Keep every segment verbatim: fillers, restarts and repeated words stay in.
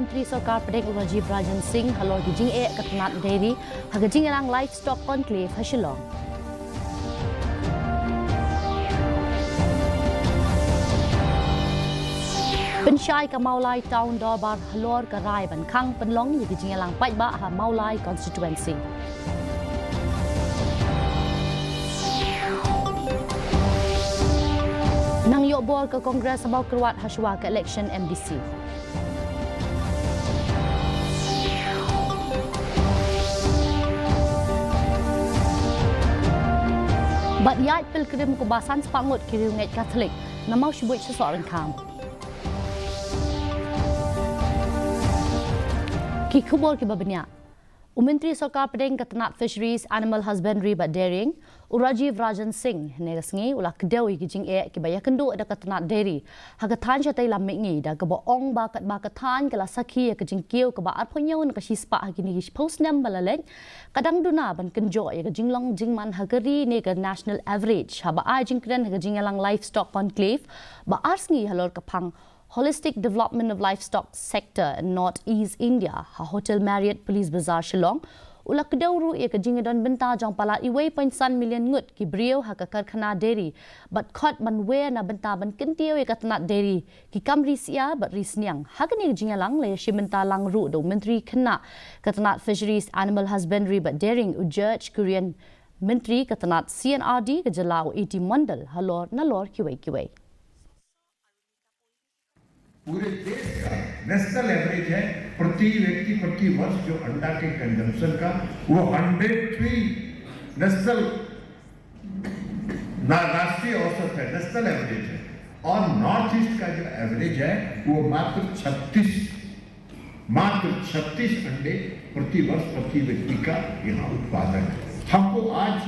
Myntri Sorkar Pdeng u Rajiv Ranjan Singh halor ki jingeh ka tnat dairy ha ka jingïalang Livestock Conclave ha Shillong. Pynshai ka Mawlai Town Dorbar halor ka rai ban khang pynlong ïa ki jingïalang paidbah ha Mawlai Constituency. Nang ïoh bor ka Congress ha Mawkyrwat hashwa ka election M D C. Bad ïaid pilgrim kumba san spah ngut ki riewngeit Katholik na Mawshbuit sha Sohryngkham. Ki khubor kiba bniah. U Myntri Sorkar Pdeng ka tnat Fisheries, Animal Husbandry bad Dairying, u Rajiv Ranjan Singh, hynne ka sngi u la kdew ïa ki jingeh kiba ïakynduh da ka tnat dairy ha ka thaiñ shatei lam mihngi, da kaba ong ba katba ka thaiñ ka la sakhi ïa ka jingkiew kaba arphew hynñiew na ka shispah ha kine ki shiphew snem ba la leit, ka dang duna ban kynjoh ïa ka jinglong jingman ha ka ri ne ka national average, haba ai jingkren ha ka jingïalang Livestock Conclave ba ar sngi halor ka phang Holistic Development of Livestock Sector in North East India ha Hotel Marriott Police Bazar Shillong, u la kdew ruh ïa ka jingïadon bynta jong palat uwei point san million ngut ki briew ha ka karkhana dairy bad khot ban wer na bynta ban kyntiew ïa ka tnat dairy, ki kam ri syiar bad ri sniang. Ha kane ka jingïalang la ïashim bynta lang ruh da u Myntri Khynnah ka tnat Fisheries, Animal Husbandry bad Dairying, u George Kurian, Myntri ka tnat C and R D ka jylla, u A T Mondal, halor nalor kiwei kiwei. पूरे देश का नेशनल एवरेज है, प्रति व्यक्ति प्रति वर्ष जो अंडा के कंजम्पशन का, वो हंड्रेड थ्री नेशनल ना राष्ट्रीय औसत है, नेशनल एवरेज है। और नॉर्थ ईस्ट का जो एवरेज है वो मात्र छत्तीस, मात्र छत्तीस अंडे प्रति वर्ष प्रति व्यक्ति का यहाँ उत्पादन है। हमको आज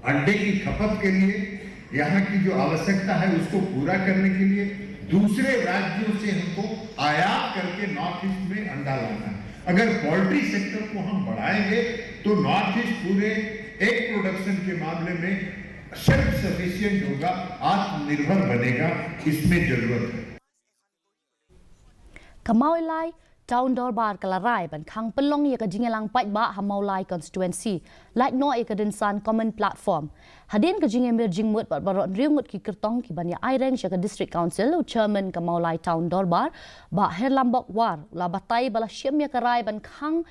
अंडे की खपत के लिए, यहाँ की जो आवश्यकता है उसको पूरा करने के लिए दूसरे राज्यों से हमको आयात करके नॉर्थ ईस्ट में अंडा लाना है। अगर पोल्ट्री सेक्टर को हम बढ़ाएंगे तो नॉर्थ ईस्ट पूरे एग प्रोडक्शन के मामले में सेल्फ सफिशिएंट होगा, आत्मनिर्भर बनेगा, इसमें जरूरत है। Ka Mawlai Town Dorbar ka la rai ban khang pynlong ïa ka jingïalang paidbah ha Mawlai Constituency, lait noh ïa ka rynsan Common Platform. Hadien ka jingïamir jingmut bad baroh hynriew ngut ki kyrtong kiban ïa aireng sha ka District Council, u Chairman ka Mawlai Town Dorbar, Bah Herlambok War, u la batai ba la shim ïa ka rai ban khang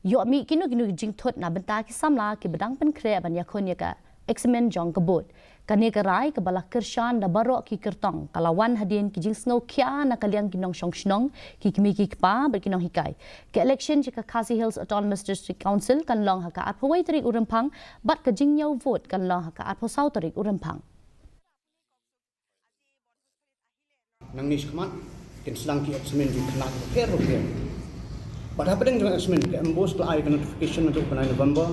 ïoh mih kino kino ki jingthut na bynta ki samla kiba dang pynkhreh ban ïakhun ïa ka eksamin jong ka board. Kane ka rai kaba la kyrshan da baroh ki kyrtong ka la wan hadien ki jingsngew khia na ka liang ki nongshong shnong, ki kmie ki kpa bad ki nonghikai. Ka election sha ka Khasi Hills Autonomous District Council kan long ha ka arphew wei tarik u Rymphang bad ka jingñiew vote kan long ha ka arphew saw tarik u Rymphang. Nangne shakhmat kin sdang ki eksamin jong ki khynnah bapher bapher. Bad hapdeng jong ka eksamin ka MBOSE ka la ai ka notification naduh u bnai November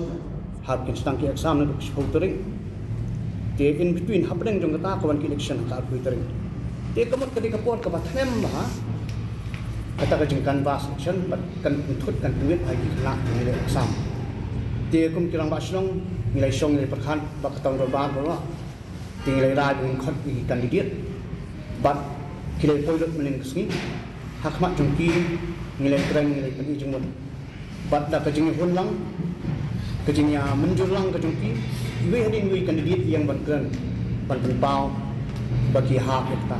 haba kin sdang ki exam naduh ka shiphew tarik. Te in between hapdeng jong kata ka wan ka election ha ka arphew tarik. Te ka mut ka dei ka por kaba thngan bha kata ka jingcanvass election bad kan pynthut kan pynwit ha ki khynnah kiba leh exam. Te kum ki rangbah shnong ngi la shong ngi la pyrkhat bad ka Town Dorbar baroh. Te ngi la rai ba ngin khot ïa ki candidate bad ki la poi lut mynnin ka sngi. Ha khmat jong ki ngi la kren ngi la pyni jingmut bad da ka jingïahun lang, ka jingïamynjur lang ka jong ki, iwei hadien iwei i candidate i ïeng ban kren ban pynpaw ba ki hap ïa kata.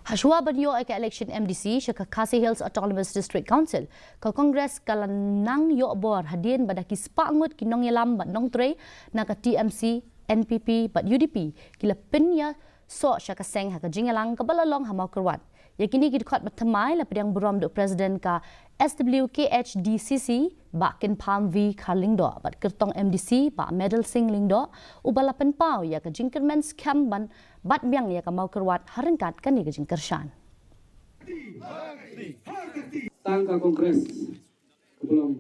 Hashuwa ban ïoh ïa ka election MDC sha ka Khasi Hills Autonomous District Council, ka Congress ka la nang ïoh bor hadien ba da ki spah ngut ki nongïalam bad nongtrei na ka TMC, NPP bad UDP ki la pynïasoh sha ka seng ha ka jingïalang kaba la long ha Mawkyrwat. Ïa kine ki dkhot ba thymmai la pdiang burom da u President ka SWKHDCC, Bah Kynpham V Kharlyngdoh, bad Kyrtong MDC, Bah Medal Singh Lyngdoh, uba la pynpaw ïa ka jingkyrmen skhem ban bat biang ïa ka Mawkyrwat ha ryngkat kane ka jingkyrshan. Tang ka Congress kaba long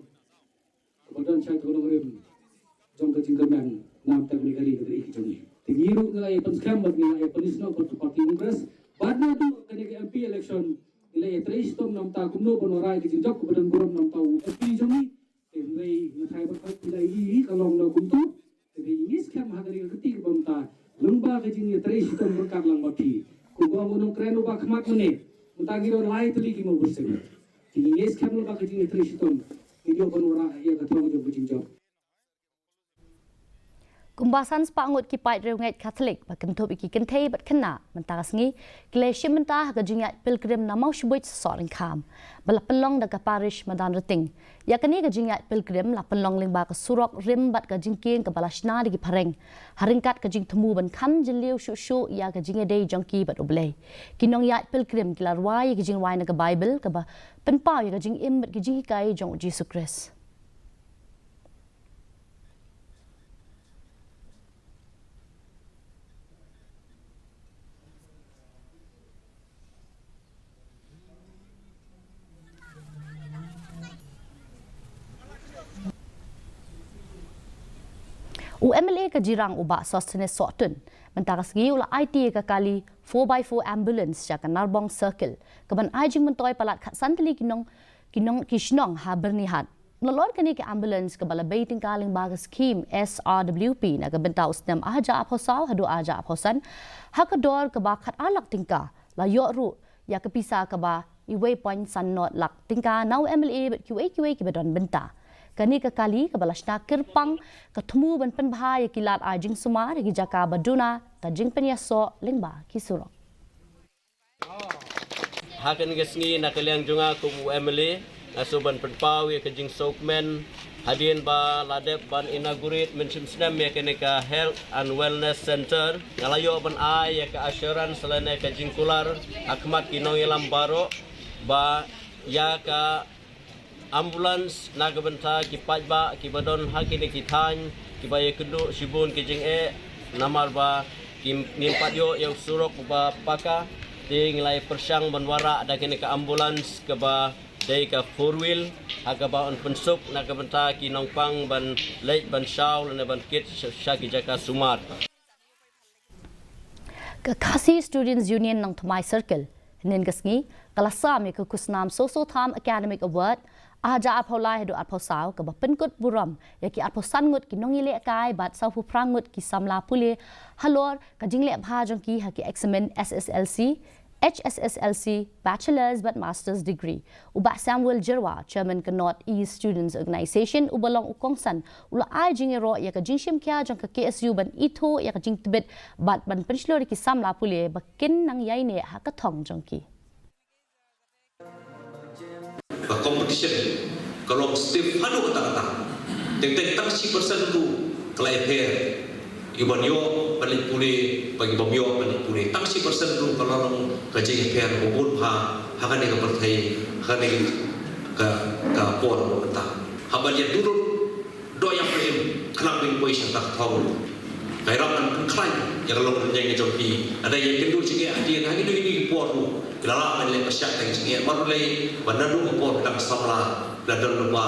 kaba don shai ka nongrim jong ka jingkyrmen namar kane ka ri kaba ïeit jong ngi. Te ngi ruh ngi la ïa pynskhem bad ngi la ïa pynsnoh bad ka party Congress bad naduh kane ka MP election ngi la ïa trei shitom namar kumno ban wanrah ka jingjop kaba don burom namar u MP jong ngi. Te hynrei ngi tharai ba ka phi la ïohi ka long na kumto. Te ngi skhem ha kane ka kti kaba mynta lyngba ka jingïatrei shitom ryngkat lang bad phi. Kumba ong u nongkren uba khmat mynne. Ta ki don lai tylli ki mobile station. Ki ngi skhem lo ba ka jingtrei shitom ki dei ban wanrah ïa ka thong jong ka jingjop. Kumba san spah ngut ki paid riewngeit Katholik ba kynthup ïa ki kynthei bad khynnah mynta ka sngi ki la shim bynta ha ka jingïaid pilgrim na Mawshbuit Sohryngkham ba la pynlong da ka parish Madanrting. Ïa kane ka jingïaid pilgrim la pynlong lyngba ka surok rim bad ka jingkieng kaba la shna da ki phareng ha ryngkat ka jingthmu ban khang jylliew shuh shuh ïa ka jingïadei jong ki bad U Blei. Ki nongïaid pilgrim ki la rwai ïa ka jingrwai na ka Baibl kaba pynpaw ïa ka jingim bad ka jinghikai jong U Jisu Khrist. U M L A ka Jirang u Bah Sosthenes Sohtun mynta ka sngi u la aiti ïa ka kali four by four ambulance sha ka Narbong Circle kaban ai jingmyntoi palat khatsan tylli ki nong ki nong ki shnong ha Byrnihat. Nalor kane ka ambulance kaba la bei tyngka lyngba ka skhim S R W P na ka bynta u snem ar hajar arphew saw haduh ar hajar arphew san ha ka dor kaba khatar lak tyngka, la ïoh ruh ïa ka pisa kaba uwei point san nod lak tyngka na u M L A bad kiwei kiwei kiba don bynta. Kane ka kali kaba la shna kyrpang ka thmu ban pynbha ïa ki lad ai jingsumar ïa ki jaka ba duna ka jingpynïasoh lyngba ki surok. Ha kane ka sngi na ka liang jong nga kum u M L A, nga shu ban pynpaw ïa ka jingsngewkmen hadien ba la dep ban inaugurate mynshem snem ïa kane ka Health and Wellness Center. Nga la ïoh ban ai ïa ka assurance lane ka jingkular ha khmat ki nongïalam baroh ba ïa ka ambulance na ka bynta ki paidbah kiba don ha kine ki thaiñ kiba ïakynduh shibun ki jingeh namar ba kim, ngim pat ïoh ïa u surok uba paka. Te ngi la ïa pyrshang ban wanrah da kine ka ambulance kaba dei ka four wheel ha kaba yn pynsuk na ka bynta ki nongpang ban leit ban shaw lane ban kit sha, sha ki jaka sumar. Ka Khasi Students Union Nongthymmai Circle hynnin ka sngi ka la sam ïa ka khusnam Soso Tham Academic Award ar hajar arphew lai haduh arphew saw kaba pynkut burom ïa ki arphew san ngut ki nongïalehkai bad sawphew phra ngut ki samla pule halor ka jingleh bha jong ki ha ki eksamin S S L C, H S S L C, Bachelors bad Masters Degree. U Bah Samuel Jyrwa, Chairman ka North East Students Organisation, uba long u kongsan, u la ai jingïaroh ïa ka jingshim khia jong ka K S U ban ithuh ïa ka jingtbit bad ban pynshlur ïa ki samla pule ba kin nang ïaineh ha ka thong jong ki. Ka competition ka long stiff haduh katta katta. Teng teng tang shi percent ruh ka la ïapher. Ki ban ïoh ban leit pule bad ki bym ïoh ban leit pule. Tang shi percent ruh ka la long ka jingïapher ba bun bha ha kane ka pyrthei, ha kane ka, ka por mynta. Haba ïa durut doh ïa pyrthei khnang ba ngin poi sha kata ka thong. Ka ïarap ban pynkhlaiñ ïa ka longrynieng ka jong phi. Lada ïa kynduh jingeh hadien ha kino kino ki por ruh, phi la lah ban leh pyrshah ïa ka jingeh. Mar Blei ba naduh ka por phi dang samla phi la don lypa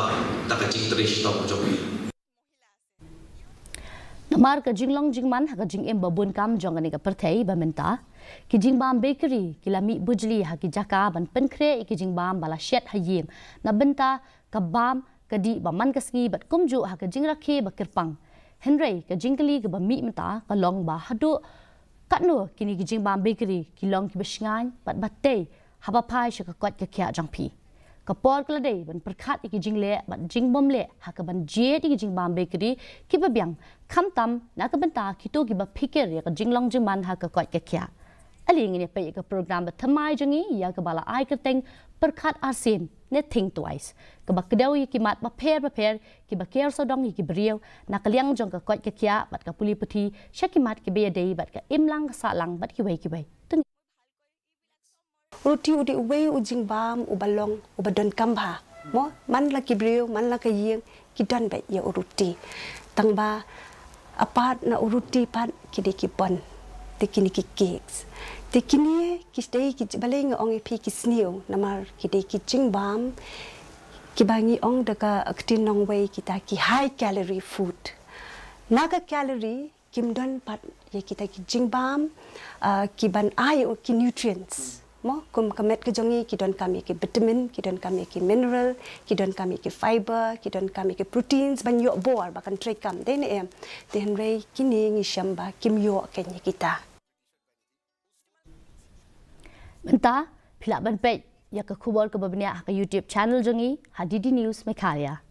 da ka jingtrei shitom ka jong phi. Namar ka jinglong jingman ha ka jingim ba bun kam jong kane ka pyrthei ba mynta, ki jingbam bakery ki la mih bujli ha ki jaka ban pynkhreh ïa ki jingbam ba la shet ha ïing na bynta ka bam ka dih ba man ka sngi bad kumjuh ha ka jingrakhe ba kyrpang. Hynrei ka jingkylli kaba mih mynta ka long ba haduh katno kine ki jingbam bakery ki long kiba shngaiñ bad ba tei haba phai sha ka koit ka khiah jong phi. Ka por ka la dei ban pyrkhat ïa ki jingleh bad jingbymleh ha kaban jied ïa ki jingbam bakery kiba biang, khamtam na ka bynta kito kiba phikir ïa ka jinglong jingman ha ka koit ka khiah. Ale ngin ïa peit ïa ka program bathymmai jong ngi ïa kaba la ai kyrteng Pyrkhat Arsien ne Think Twice, kaba kdew ïa ki mat bapher bapher kiba ker sawdong ïa ki briew na ka liang jong ka koit ka khiah bad ka pule puthi sha ki mat kiba ïadei bad ka imlang ka sahlang bad kiwei kiwei. Ruti u dei uwei u jingbam uba long uba donkam bha. Mo, man la ki briew, man la ka ïing, ki don beit ïa u ruti. Tang ba apart na u ruti pat ki dei ki bun. Te kine ki cakes. Te kine ki dei ki, balei nga ong ïa phi ki sniew, namar ki dei ki jingbam kiba ngi ong da ka ktien nongwei kita ki high calorie food. Na ka calorie kim don pat ïa kita ki jingbam, ah, ki ban ai ïa ki nutrients. Mo, kum ka met ka jong ngi ki donkam ïa ki vitamin, ki donkam ïa ki mineral, ki donkam ïa ki fiber, ki donkam ïa ki proteins ban ïoh bor ba kan trei kam. Dei ne em? Te hynrei kine ngi shem ba kim ïoh kein ïa kita. Mynta Phi lah ban peit ïa ka khubor kaba bniah ha ka YouTube channel jong ngi ha D D News Meghalaya.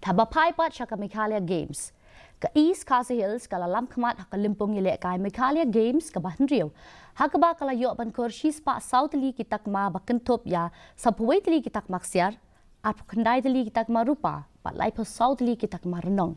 Te haba phai pat sha ka Meghalaya Games, ka East Khasi Hills ka la lam khmat ha ka lympung ïalehkai Meghalaya Games kaba hynriew, ha kaba ka la ïoh ban khur shispah saw tylli ki takma ba kynthup ïa sawphew wei tylli ki takma ksiar, arphew khyndai tylli ki takma rupa bad laiphew saw tylli ki takma rnong.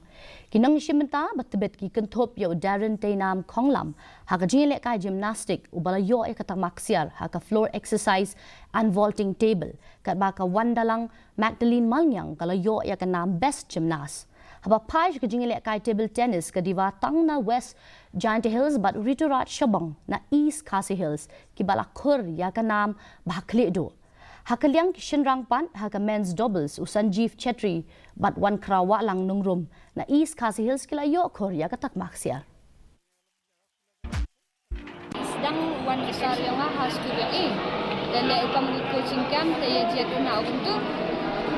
Ki nongshim bynta ba tbit ki kynthup ïa u Darren Teinam Khonglam ha ka jingïalehkai gymnastic, uba la ïoh ïa ka takma ksiar ha ka floor exercise and vaulting table, katba ka Wandalang Magdalene Malngiang ka la ïoh ïa ka nam best gymnast. Haba phai sha ka jingïalehkai table tennis, ka Diva Tang na West Jaintia Hills bad Rituraj Shabong na East Khasi Hills kiba la khur ïa ka nam ba ha khlieh duh. Ha ka liang ki shynrang pat, ha ka men's doubles, u Sanjeev Chetri bad Wankhra Wahlang Nongrum na East Khasi Hills ki la ïoh khur ïa ka takma ksiar. Sdang wan ka sar ïa nga ha skul ïa i. Da leh u kam u coaching camp, te ïa jied khynnah u kumtu.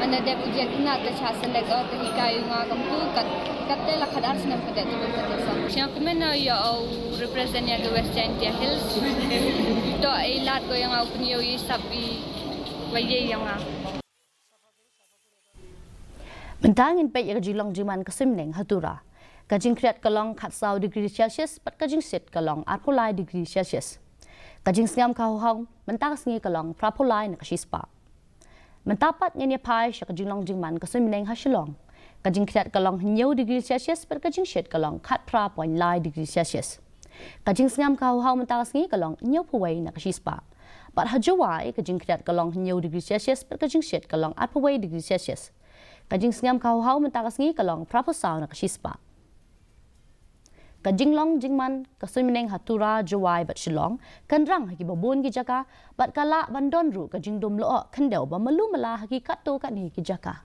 Mane dep u jied khynnah te shah select o, te hikai u nga kumtu, kat, kat te la khatar snem ka dep te kumtu te sa. Sha kumne na ïa u represent ïa ka West Jaintia Hills. To i lad ko ïa nga u pynïoh i sap i Ba ïa ïa nga. Mynta ngin peit ïa ka jinglong jingman ka suiñ bneng ha Tura. Ka jingkhriat ka long khatsaw degree Celsius bad ka jingsit ka long arphew lai degree Celsius. Ka jingsngem ka hawhaw mynta ka sngi ka long phraphew lai na ka shispah. Mynta pat ngin ïa phai sha ka jinglong jingman ka suiñ bneng ha Shillong. Ka jingkhriat ka long hynñiew degree Celsius bad ka jingsit ka long khatphra point lai degree Celsius. Ka jingsngem ka hawhaw mynta ka sngi ka long hynñiewphew wei na ka shispah. Bad ha Jowai ka jingkhriat ka long hynñiew degree Celsius bad ka jingsit ka long arphew wei degree Celsius. Ka jingsngem ka hawhaw mynta ka sngi ka long phraphew saw na ka shispah. Ka jinglong jingman ka suiñ bneng ha Tura, Jowai bad Shillong kan rang ha kiba bun ki jaka bad ka lah ban don ruh ka jingdum lyoh khyndew ba malu mala ha ki katto katne ki jaka.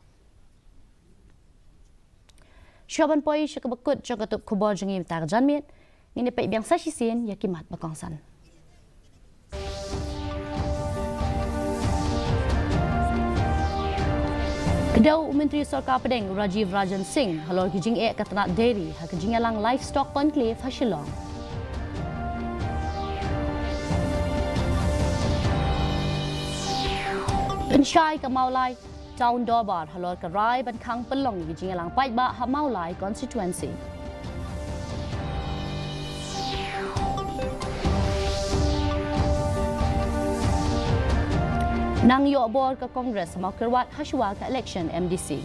Shuwa ban poi sha kaba kut jong ka tup khubor jong ngi mynta ka janmiet, ngin ïa peit biang sa shisien ïa ki mat ba kongsan. Kdew u Myntri Sorkar Pdeng u Rajiv Ranjan Singh halor ki jingeh ka tnat dairy ha ka jingïalang Livestock Conclave ha Shillong. Pynshai ka Mawlai Town Dorbar halor ka rai ban khang pynlong ïa ka jingïalang paidbah ha Mawlai constituency. Nang ïoh bor ka Congress ha Mawkyrwat hashuwa ka election M D C.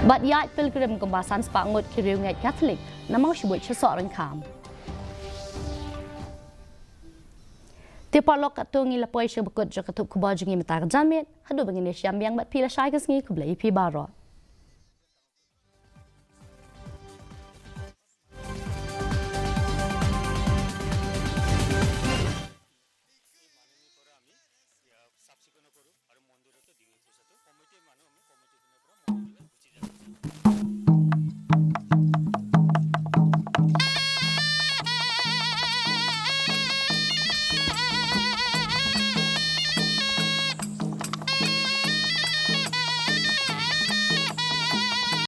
Bad ïaid pilgrim kumba san spah ngut ki riewngeit Katholik na Mawshbuit sha Sohryngkham. Te paralok, katto ngi la poi sha kaba kut jong ka tup khubor jong ngi mynta ka janmiet. Haduh ba ngin ïashem biang bad phi lashai ka sngi, khublei ïa phi baroh.